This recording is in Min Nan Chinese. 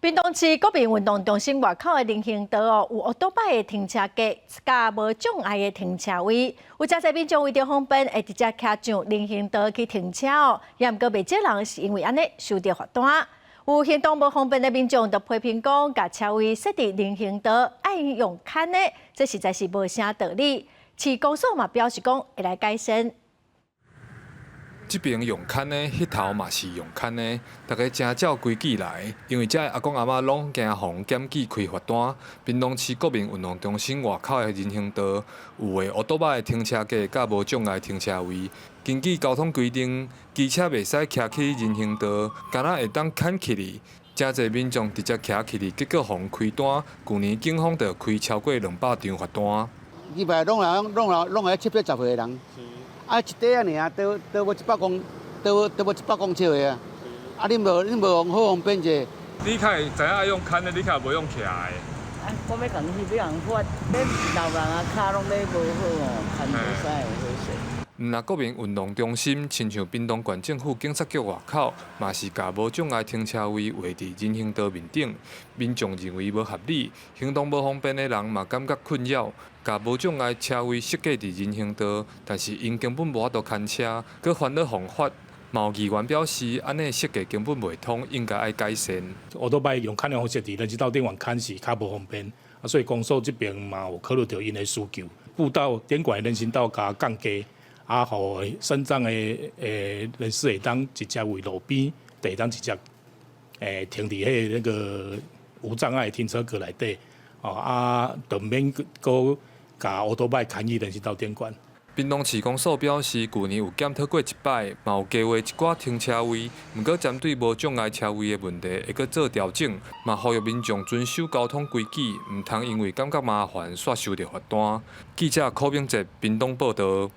屏東市國民運動中心外口的人行道哦，有烏多擺的停車格，佮無障礙的停車位。有誠濟民眾為著方便，會直接騎上人行道去停車哦。也毋過袂少人是因為按呢收著罰單。有行動無方便的民眾就批評講，共車位設佇人行道，愛用牽的，這實在是無啥道理。市公所嘛表示講會來改善。這邊用牽的，彼頭嘛是用牽的，逐家誠照規矩來，因為遮的阿公阿嬤攏驚予檢舉開罰單。屏東市國民運動中心外口的人行道有的烏多擺的停車格，佮無障礙停車位。根據交通規定，機車袂使騎去人行道，敢若會當牽起去。誠濟民眾直接騎起去，結果予開單。舊年警方就開超過200張罰單。伊排攏來攏來攏來七八十歲的人。啊，一塊仔爾，都都無一百公，都都無一百公尺的啊！啊，你無你無好方便者。你較會知影愛用牽的，你較無用騎的。啊，我欲共翕，欲共罰，老人啊，跤攏咧無好哦，牽袂使好勢。毋若國民運動中心，親像屏東縣政府警察局外口，嘛是共無障礙停車位畫佇人行道面頂，民眾認為無合理，行動無方便的人嘛感覺困擾。共無障礙車位設計佇人行道，但是𪜶根本無法度牽車，閣煩惱予罰。嘛有議員表示，按呢設計根本袂通，應該愛改善。烏多擺用牽的方式佇人行道頂懸牽是較無方便，啊，所以公所這邊嘛有考慮著𪜶的需求，步道頂懸的人行道共降低。啊，予身障的人士會當直接佇路邊，會當直接停佇彼個那個無障礙停車格內底，哦啊，就毋免閣共烏多擺牽去人行道頂懸。屏東市公所表示，舊年有檢討過一擺，嘛有加劃一寡停車位，毋過針對無障礙車位的問題，會閣做調整，嘛呼籲民眾遵守交通規矩，毋通因為感覺麻煩，煞收著罰單。記者柯明哲屏東報導。